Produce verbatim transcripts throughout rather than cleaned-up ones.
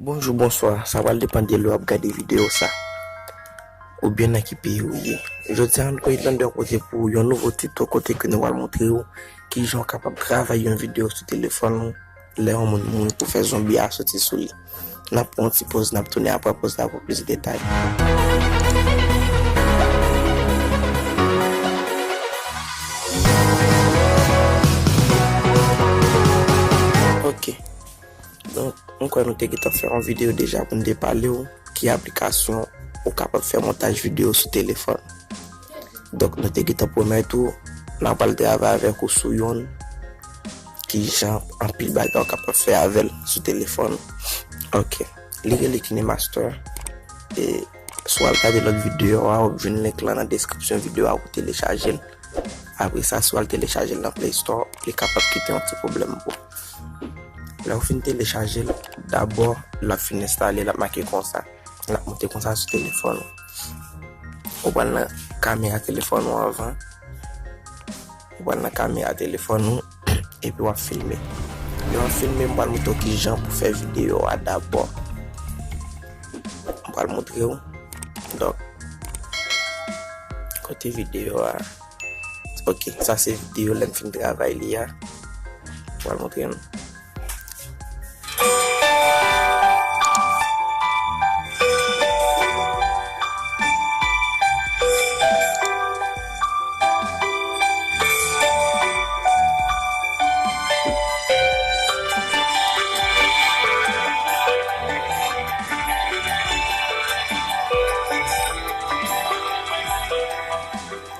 Bonjou, bonswa, sa pral depann de lè w ap gade videyo sa, oubyen nan ki peyi w ye. Jodi a, nou kote tande yon kote pou yon nouvo tito kote ke nou pral montre w kijan w kapab travay yon videyo sou telefòn ou lè yon moun mouri pou fè zonbi a soti sou li. N ap pran yon ti poz, n ap tounen apre poz la pou plis detay. Ok. Donk, m kwè nou te gentan fè yon videyo deja pou n te pale w ki aplikasyon ou kapab fè montaj videyo sou telefòn. Donk, nou te gentan pwomèt ou, n a pral travay avèk ou sou youn, kijan anpil bagay ou kapab fè avè l sou telefòn. Ok. Li rele KineMaster. E si w al gade lòt videyo a, w ap jwenn link lan nan deskripsyon videyo a pou telechaje l. Apre sa, si w al telechaje l nan Play Store, li kapab kite yon ti pwoblèm pou ou. Lè w fin telechaje l, dabò, l ap fin enstale, l ap make konsa. L ap monte konsa sou telefòn ou. Ou pral nan kamera telefòn ou anvan. Ou pral nan kamera telefòn ou, epi w ap filme. Lè w ap filme, m pral montre w kijan pou fè videyo a dabò. M pral montre w. Donk, kote videyo a? Ok, sa se videyo lè m fin travay li a. M pral montre nou.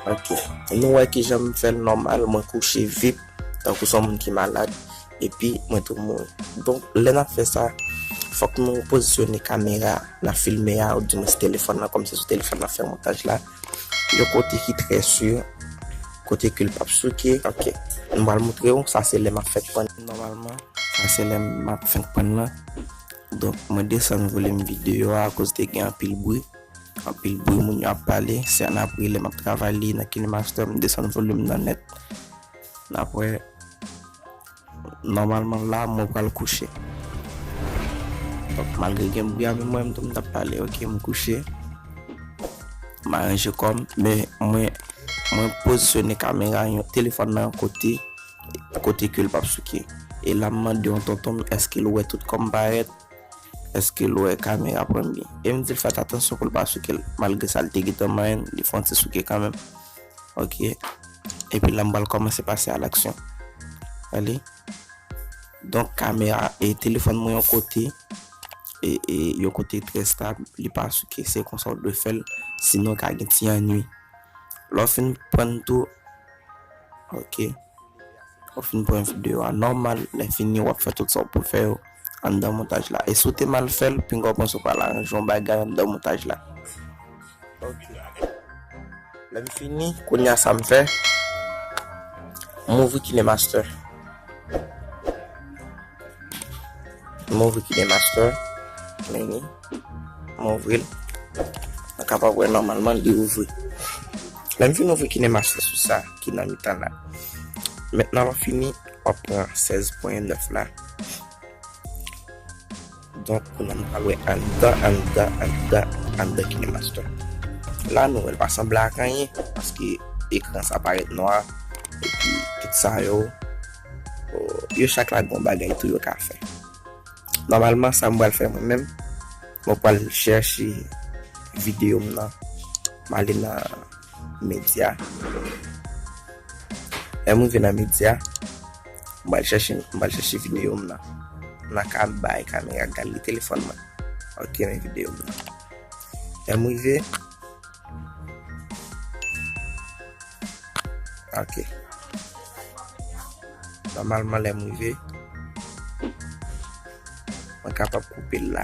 Ok. Nou wè kijan m fè l nòmal, mwen kouche vip, tankou se yon moun ki malad, epi mwen tou mouri. Donk, lè n ap fè sa, fòk nou pozisyone kamera n ap filme a, oudimwens telefòn nan, kòm se sou telefòn n ap fè montaj la, yon kote ki trè si, kote ke l p ap souke. Ok. M pral montre w, sa se lè m ap fèk prann nòmalman. Sa se lè m ap fèk prann lan. Donk, mwen desann volim videyo a akoz te gen anpil bri. Anpil bri, moun yo ap pale. Se ann apre, lè m ap travay li nan KineMaster, m desann volim nan nèt. Apre, nòmalman la, mwen pral kouche. Donk, malgre gen bri a, men mwen menm tou m t ap pale. Ok, m kouche. M aranje kò m, men mwen, mwen pozisyone kamera yon telefòn nan yon kote, kote ke l p ap souke. E la, m mande yon tonton m, èske l wè tout kò m parèt? Èske l wè kamera pran byen? E m di l fè atansyon pou l pa souke l. Malgre sa, l te gentan manyen, li fè yon ti souke kanmenm. Ok. Epi la, m pral kòmanse pase a laksyon. Ale. Donk, kamera e telefòn mwen yon kote, e, e yon kote trè stab, li pa souke, se konsa w dwe fè l, sinon ka gen ti annui. Lè w fin prann tou, ok. Ou fin pran videyo a nòmal, lè fini w ap fè tout sa w pou fè yo anndan montaj la. E si w te mal fè l, pinga w panse w pral aranje yon bagay anndan montaj la. Ok. Lè m fini, kounye a sa m fè, m ouvri KineMaster. M ouvri KineMaster. Meni. M ouvri l. Mwen kapab wè nòmalman li ouvri. Lè m fin ouvri KineMaster sou sa ki nan mitan la. Mentnan lè w fini, w ap pran sèz pwen nèf la. Donk, kounye a nou pral wè anndan, anndan, anndan, anndan KineMaster. La, nou wè l pa sanble ak anyen, paske ekran sa parèt nwa, epi tout sa yo, o, yo chak la gen yon bagay tou yo ka fè. Nòmalman, sa m pral fè mwen menm, mwen pral chèche videyo m nan. M ale nan medya. Lè m rive nan medya, m pral chèche, m pral chèche videyo m nan. M nan ka bay kamera gade li telefòn mwen. Ok, men videyo m nan. Lè m rive, Ok. Nòmalman, lè m rive, mwen kapab koupe l la.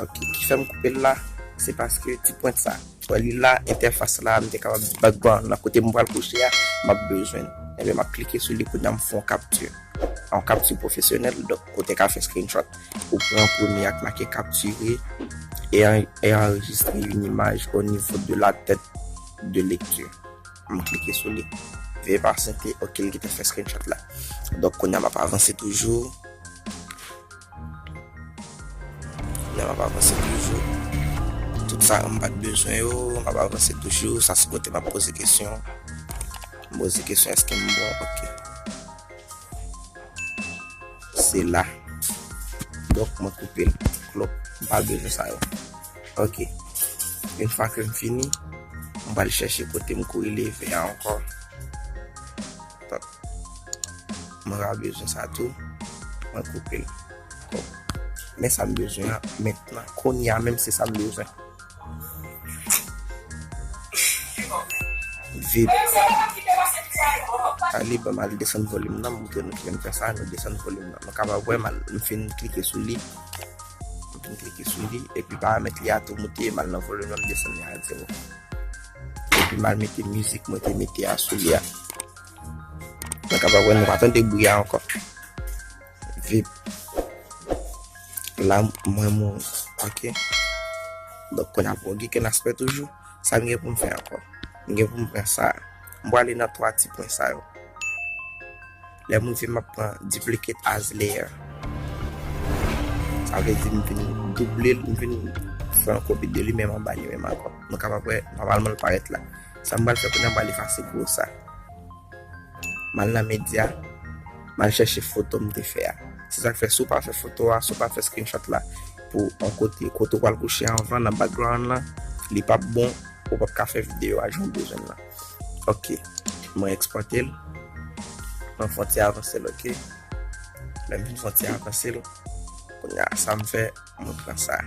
Ok, ki fè m koupe l la, se paske ti pwent sa. Wè li la, entèfas la, m te kapab di background la, kote m pral kouche a, m ap bezwen l. Ebyen, m ap klike sou li, kounye a m fè yon kapti. Yon kapti pwofesyonèl, donk, kote ka fè screenshot. Ou pran premye a k make capturer et en- et enregistrer une image au niveau de la tête de lecture. M klike sou li. Veuillez patienter, ok, li gentan fè screenshot la. Donk, kounye a m ap avanse toujou. M ap avanse toujou. Tout sa m pa t bezwen yo, m ap avanse toujou. Sa se kote m ap poze kesyon. M poze kesyon, èske m bon? Ok. Se la. Donk, mwen koupe l. Klop. M pa bezwen sa yo. Ok. Yon fwa ke m fini, m pral chèche kote m kouri leve a ankò. Donk, mwen pa bezwen sa tou. Mwen koupe l. Bon. Men sa m bezwen an mentnan. Kounye a menm se sa m bezwen. Vip. Ale, ban m al desann volim nan, m montre nou kijan m fè sa, nou desann volim nan. Nou kapab wè, m al, m fin klike sou li. M fin klike sou li, epi paramèt li a tou moute, m al nan volim nan, m desann li a zewo. Epi m al mete mizik mwen te mete a sou li a. Nou kapab wè, nou pa tande bri a ankò. Vip. La, mwen mouri. Ok. Donk, kounye a pou gen aspè toujou. Sa m gen pou m fè ankò? M gen pou m pran sa. M prale nan twa ti pwen sa yo. Lè m rive, m ap pran duplicate as layer. Sa vle di m vin double l, m vin fè yon kopi de li menm anba li menm ankò. Nou kapab wè, nòmalman l parèt la. Sa m pral fè kounye a, m pral efase gwo sa. M al nan medya, m al chèche foto m te fè a. Se sa k fè, si w pa fè foto a, si w pa fè screenshot la pou yon kote, kote w pral kouche anvan nan background lan, li p ap bon, ou p ap ka fè videyo a jan w bezwen l lan. Ok, mwen ekspòte l, mwen fè yon ti avanse l, ok. Lè m fin fè yon ti avanse l, kounye a sa m fè, mwen pran sa.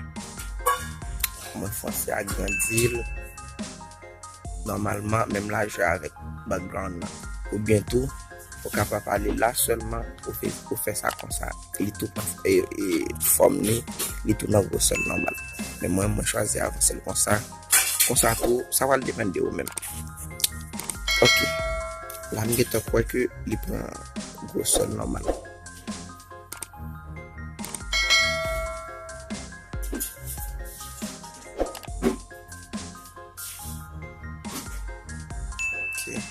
Mwen fè yon ti agrandi l. Nòmalman, menm lajè avèk background nan. Oubyen tou, ou kapab ale la sèlman, ou fè, ou fè sa konsa. Li tou pran, e, e, fòm li, li tou nan gwosè l nòmal. Men mwen, mwen chwazi avanse l konsa. Konsa tou, sa pral depann de ou menm. Ok. La, m gentan kwè ke li pran gwosè l nòmal. Ok.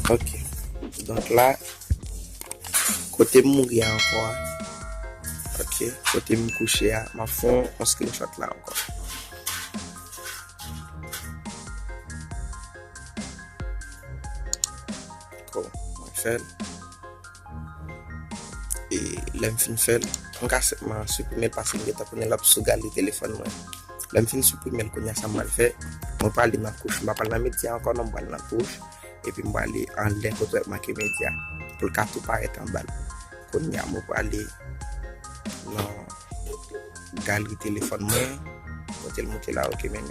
Ok. Donk la, kote m mouri a ankò a. Ok. Kote m kouche a. M ap fè yon screenshot la ankò. Bon, mwen fè l. E lè m fin fè l, m ka senpman siprime l paske m gentan konnen l ap sou galri telefòn mwen. Lè m fin siprime l, kounye a sa m pral fè, mwen prale nan kouch, m pa pral nan medya ankò non, m pral nan kouch, epi m prale anlè kote w wè make medya, pou l ka tou parèt anba l. Kounye a, mwen prale nan galri telefòn mwen, kote l moute la, ok, men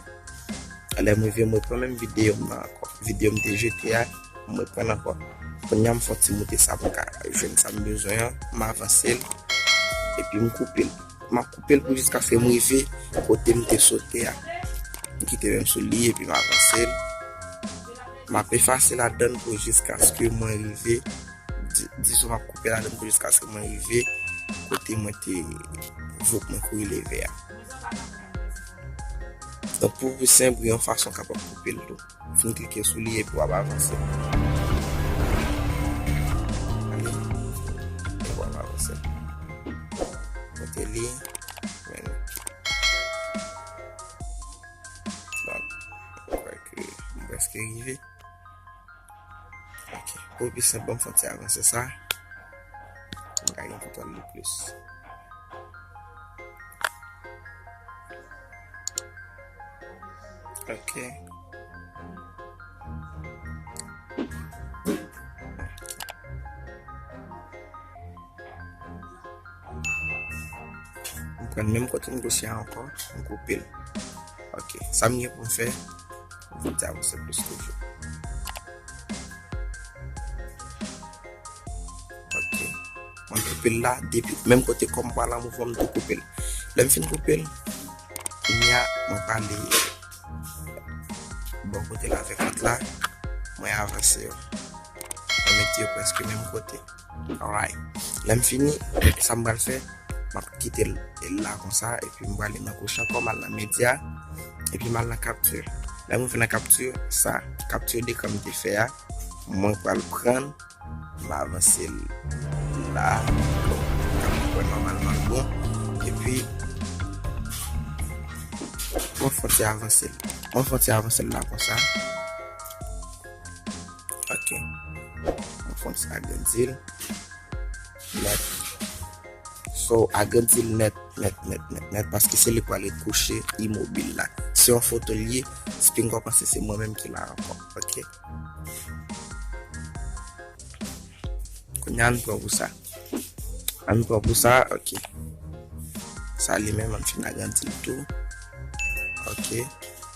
lè m rive, mwen pran menm videyo m nan ankò. Videyo m te jete a, mwen pran l ankò. Kounye a, m fè yon ti moute sa pou m ka jwenn sa m bezwen an, m avanse l, epi m koupe l. M ap koupe l pou jiskaske m rive kote m te sote a. M kite men m sou li, epi m avanse l. M ap efase ladann pou jiskaske mwen rive, di-, dizon m ap koupe ladann pou jiskaske mwen rive kote mwen te, vòk mwen kouri leve a. Donk, pou pi senp, gen yon fason w kapab koupe l tou. Fin klike sou li epi w ap avanse. Ale. Epi w ap avanse. Kote li? Men. Donk, m kwè ke m prèske rive. Ok. Pou pi senp, ban m fè yon ti avanse sa. M ka gen kontwòl li plis. Ok. M pran menm kote m kouche a ankò, m koupe l. Ok, sa m gen pou m fè, m vin avanse plis toujou. Ok, mwen koupe l la, depi menm kote kò m pral an mouvman, m tou koupe l. Lè m fin koupe l, kounye a, mwen prale bò kote l avèk lòt la, mwen avanse yo. Mwen mete yo prèske menm kote. Alright. Lè m fini, sa m pral fè, M ap kite l la konsa, epi m prale nan kouch ankò, m al nan medya, epi m al nan kapti. Lè m rive nan kapti, sa, kapti dekran m te fè a, mwen pral pran l, m avanse l la, bon, kapti wè nòmalman l bon, epi mwen fon ti avanse l, mwen fon ti avanse l la konsa. Ok. Mwen fon ti agrandi l. Nèt. So, agrandi l nèt, nèt, nèt, nèt, nèt, paske se li k pral ret kouche imobil la. Se yon foto l ye, Spingo panse se mwen menm ki la ankò. Ok. Kounye a, ann pran pou sa. Ann pran pou sa, ok. Sa li menm, ann fin agrandi l tou. Ok.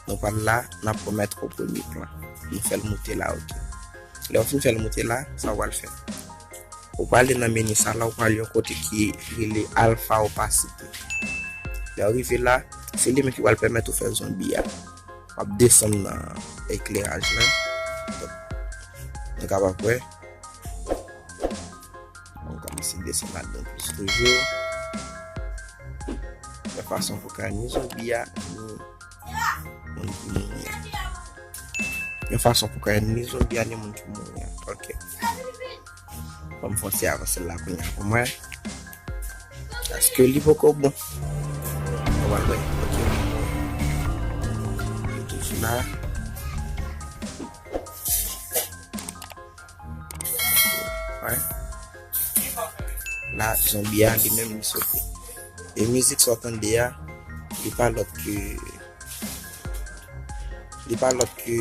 Nou pral la, n ap remèt o premye plan. Nou fè l moute la, ok. Lè w fin fè l moute la, sa w pral fè? Ou prale nan meni sa la, ou prale yon kote ki rele alpha opacité. Lè w rive la, se li menm ki pral pèmèt ou fè zonbi a. W ap desann nan ekleraj la. Donk, nou kapab wè. Mwen kòmanse desann ladan plis toujou. Yon fason pou ka ni zonbi a, ni moun ki mouri a. Yon fason pou ka ni zonbi a, ni moun ki mouri a. Ok. Ban m fè yon ti avanse la kounye a pou mwen. Paske li poko bon. Ou pral wè. Ok. Li toujou la. Wè. La, zonbi a, li menm, li sote. E mizik sa w tande a, li pa lòt ke, li pa lòt ke,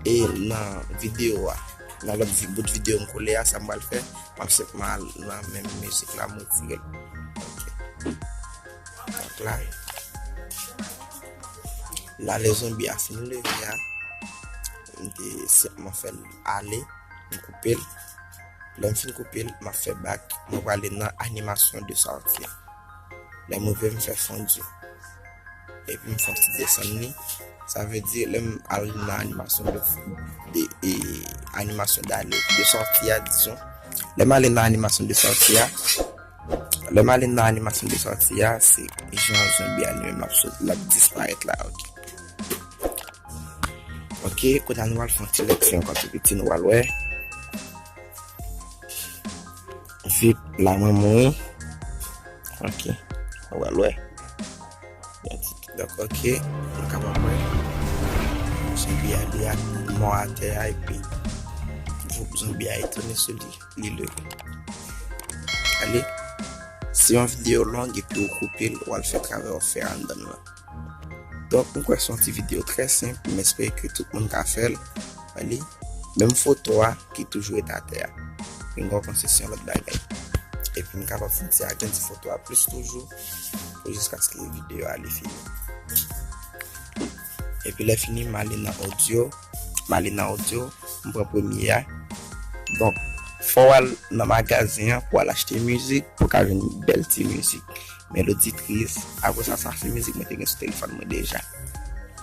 e nan videyo a, nan lòt vi-, bout videyo m kole a, sa m pral fè, m ap senpman al nan menm mizik la, m retire l. Ok. Donk la, la lè zonbi a fin leve a, m te senpman fè l ale, m koupe l. Lè m fin koupe l, m ap fè back, mwen prale nan animasyon de sòti a. Lè m rive, m fè fondi. Epi m fè yon ti desann li. Sa vle di, lè m al nan animasyon de, de, e, animasyon dale, de sòti a, dizon. Lè m ale nan animasyon de sòti a, lè m ale nan animasyon de sòti a, se jan zonbi a li menm l ap sot, l ap disparèt la, ok. Ok, kounye a nou al fè yon ti lèkti ankò tou piti, nou al wè. Vip, la mwen mouri. Ok, nou al wè. Yon ti, donk, ok, nou kapab wè. Zonbi a, li a mò atè a, epi voup zonbi a, li tounen sou li, li leve. Ale, se yon videyo long, epi ou koupe l, ou al fè travay w fè anndan l lan. Donk, m kwè se yon ti videyo trè senp, m espere ke tout moun ka fè l. Wè li, menm foto a ki toujou ret atè a. Pinga w panse se yon lòt bagay. Epi m kapab fè yon ti agrandi foto a plis toujou pou jiskaske videyo a li fini. Epi lè fini, m ale nan odyo. M ale nan odyo, m pran premye a. Donk, fò w al nan magazen an pou w al achte mizik, pou w ka jwenn bèl ti mizik. Melodi tris. Apre sa, sa se mizik mwen te gen sou telefòn mwen deja.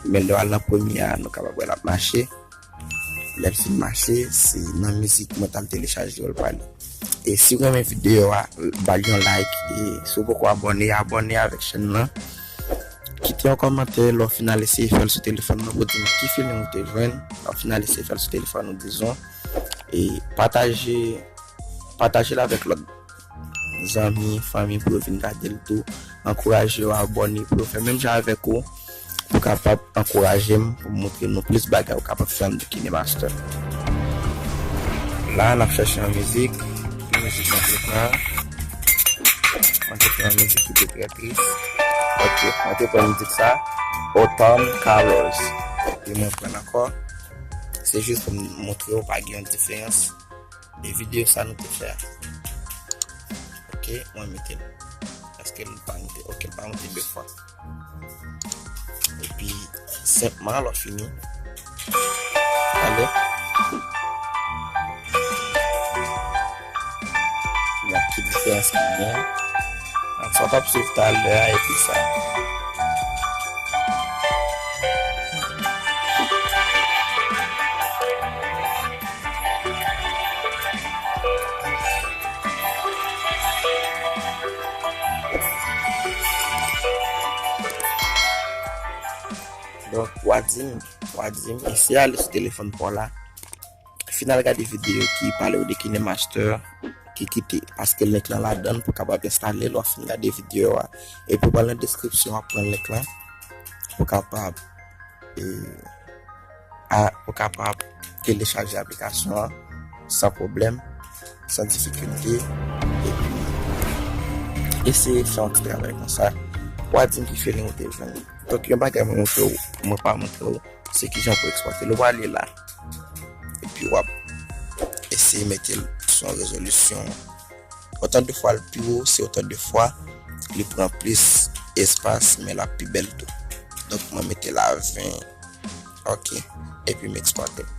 Men lè w al nan premye a, nou kapab wè l ap mache. Lè l fin mache, se nan mizik mwen t al telechaje yo l prale. E si w renmen videyo a, ba l yon like. E si w poko abòne, abòne avèk chèn nan. Kite yon kòmantè lè w fin al eseye fè l sou telefòn nan pou di m ki feeling ou te jwenn. Lè w fin al eseye fè l sou telefòn ou, dizon. E pataje, pataje l avèk lòt zanmi, fanmi pou yo vin gade l tou. Ankouraje yo abòne pou yo fè menm jan avèk ou. Pou kapab ankouraje m, pou montre nou plis bagay ou kapab fè anndan KineMaster. La, n ap chèche yon mizik. Ki mizik mwen te pran? Mwen te pran yon mizik ki te trè tris. Ok, mwen te pran mizik sa, Autumn Colors. Epi mwen pran l ankò. Se jis pou m montre w pa gen yon diferans. E videyo sa nou te fè a. Ok, mwen mete l. Èske l pa monte? Ok, l pa monte de fwa. Epi, senpman, lè w fini, ale. Gad ki diferans ki gen. Sa w t ap swiv talè a epi sa. Donk, w a di m, w a di m, eseye ale sou telefòn pa w la. Fin al gade videyo ki pale w de KineMaster, ki kite, paske link lan ladan l pou w kapab enstale l, w a fin gade videyo a. Epi w al nan deskripsyon, w a pran link lan, pou w kapab, e, a, pou w kapab telechaje aplikasyon an san pwoblèm, san difikilte, epi eseye fè yon ti travay konsa. W a di m ki feeling ou te jwenn. Donk, yon bagay mwen montre w, mwen pa montre w, se kijan pou eksplwate l. Ou ale la, epi w ap eseye mete l sou yon rezolisyon. Otan de fwa l pi wo, se otan de fwa li pran plis espas, men l ap pi bèl tou. Donk, mwen mete l a ven, ok, epi m eksplwate l.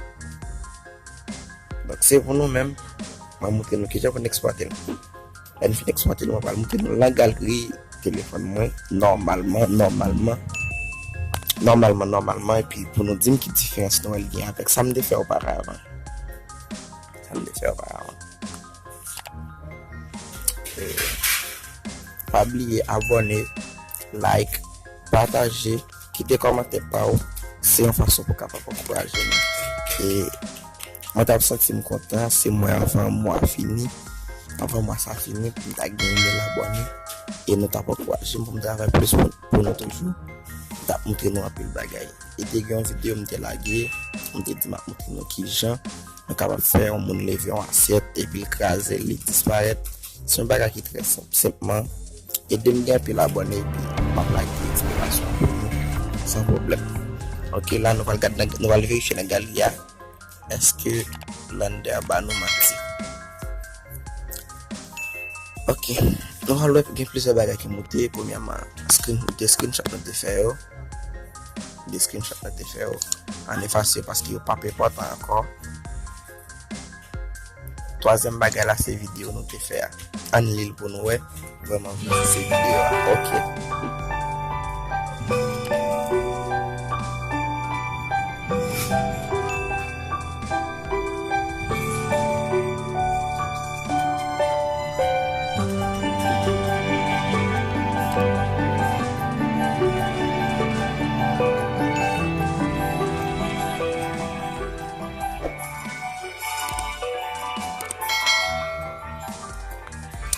Donk, se pou nou menm, mwen montre nou kijan pou n eksplwate l. Lè n fin eksplwate l, mwen pral montre nou nan galeri telefòn mwen, nòmalman, nòmalman, nòmalman, nòmalman, epi pou nou di m ki diferans nou wè l gen avèk sa m te fè oparavan. Sa m te fè oparavan. E, pa bliye abòne, like, pataje, kite kòmantè pa w. Se yon fason pou w kapab ankouraje nou. E mwen t ap santi m kontan, se mwen anvan mwa fini, anvan mwa sa fini, pou m ta gen mil abòne. E nou t ap ankouraje m pou m travay plis pou, pou nou toujou. M t ap montre nou anpil bagay. E te gen yon videyo m te lage, m te di m ap montre nou kijan nou kapab fè yon moun leve yon asyèt epi l kraze, li disparèt. Se yon bagay ki trè senp. Senpman, ede m gen anpil abòne epi m ap lage eksplikasyon pou nou san pwoblèm. Ok, la nou pral gad nan, nou pral verifye nan galeri a èske Lander ba nou manti. Ok, nou pral wè gen plizyè bagay ki moute. Premyèman, screen, de screenshot nou te fè yo. De screenshot nou te fè yo. Ann efase yo paske yo p ap enpòtan ankò. Twazyèm bagay la, se videyo nou te fè a. Ann li l pou nou wè vrèman vrè si se videyo a. Ok.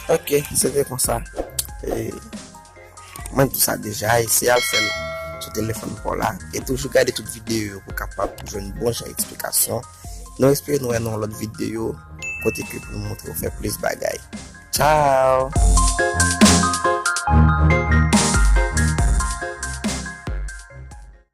Ok, se te konsa. E, mwen di sa deja, eseye al fè l sou telefòn pa w la. E toujou gade tout videyo yo pou w kapab jwenn bon jan eksplikasyon. Nou espere nou wè nan yon lòt videyo kote ke pou nou montre w fè plis bagay. Tchao!